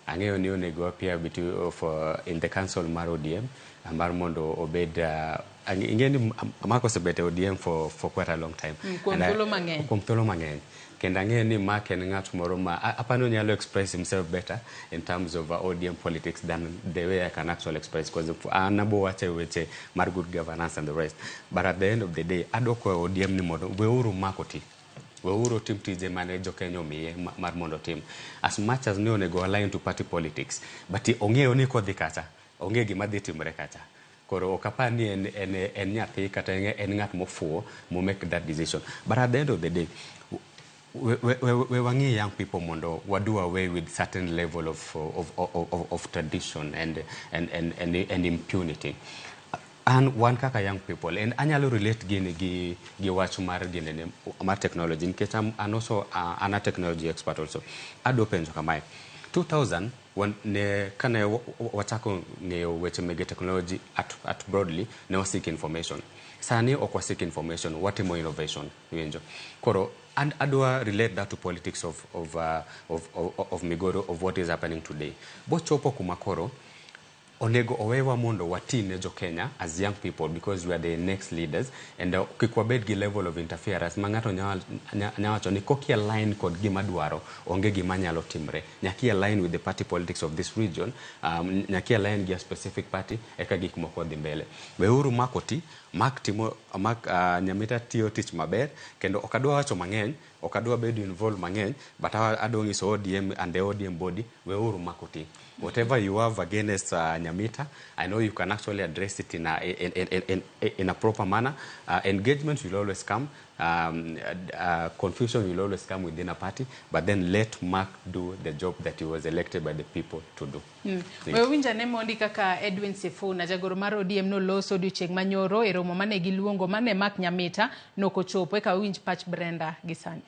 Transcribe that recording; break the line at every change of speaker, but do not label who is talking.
Ang'eyo ni onego appear between, for, in the council mar ODM mar mondo obed ing'e ni Mark osebet e ODM for quite a long time.
Kuom thuolo mang'eny.
Kuom thuolo mang'eny. Kendo ang'eyo ni Mark en ng'at moro ma apani onyalo express himself better in terms of ODM politics than the way I can actually express, because an abo wacho e weche mar good governance and the rest. But at the end of the day, adwa kwayo ODM ni mondo weuru Mark oti. Weuru otim tije mane jokenya omiye mar mondo otim. As much as ni onego align to party politics, but ong'eyo ni kodhi kacha, onge gima dhi timore kacha. Koro ok apar ni en nyathi kata en ng'at mofuwo mo make that decision. But at the end of the day, we wang'i young people mondo wado away with certain level of tradition and impunity. An wan kaka young people, and anyalo relate gini gi wach mar ginene mar technology, nikech an also an a technology expert also. Adwa penjo kamae: 2000 wan, ne kane wachako ng'eyo weche mege technology at broadly, ne waseek information. Sani ok waseek information, watimo innovation. Iwinjo? Koro and adwa relate that to politics of Migori, of what is happening today. Bochopo kuma koro onego owewa mondo wati ne jo Kenya as young people, because we are the next leaders, and kik wabed gi level of interference ma ng'ato nya wacho ni koki align kod gima dwaro, onge gima nyalo timre. Nyaka align with the party politics of this region, nyaka align gi a specific party eka gik moko dhi mbele. Weuru Mark oti. Mark timo, Mark Nyamita tiyo tich maber, kendo ok adwa wacho mang'eny, ok adwa bedo involved mang'eny, but adwa nyiso ODM and the ODM body, weuru Mark oti. Whatever you have against Nyamita, I know you can actually address it in a proper manner. Engagement will always come. Confusion will always come within a party, but then let Mark do the job that he was elected by the people to do.
We winj ane mondi kaka Edwin Sifuna, jagoro mar ODM, noloso odiochieng' manyoro e romo mane giluongo mane Mark Nyamita nokochopo. Eka wawinj pach Brenda gi sani.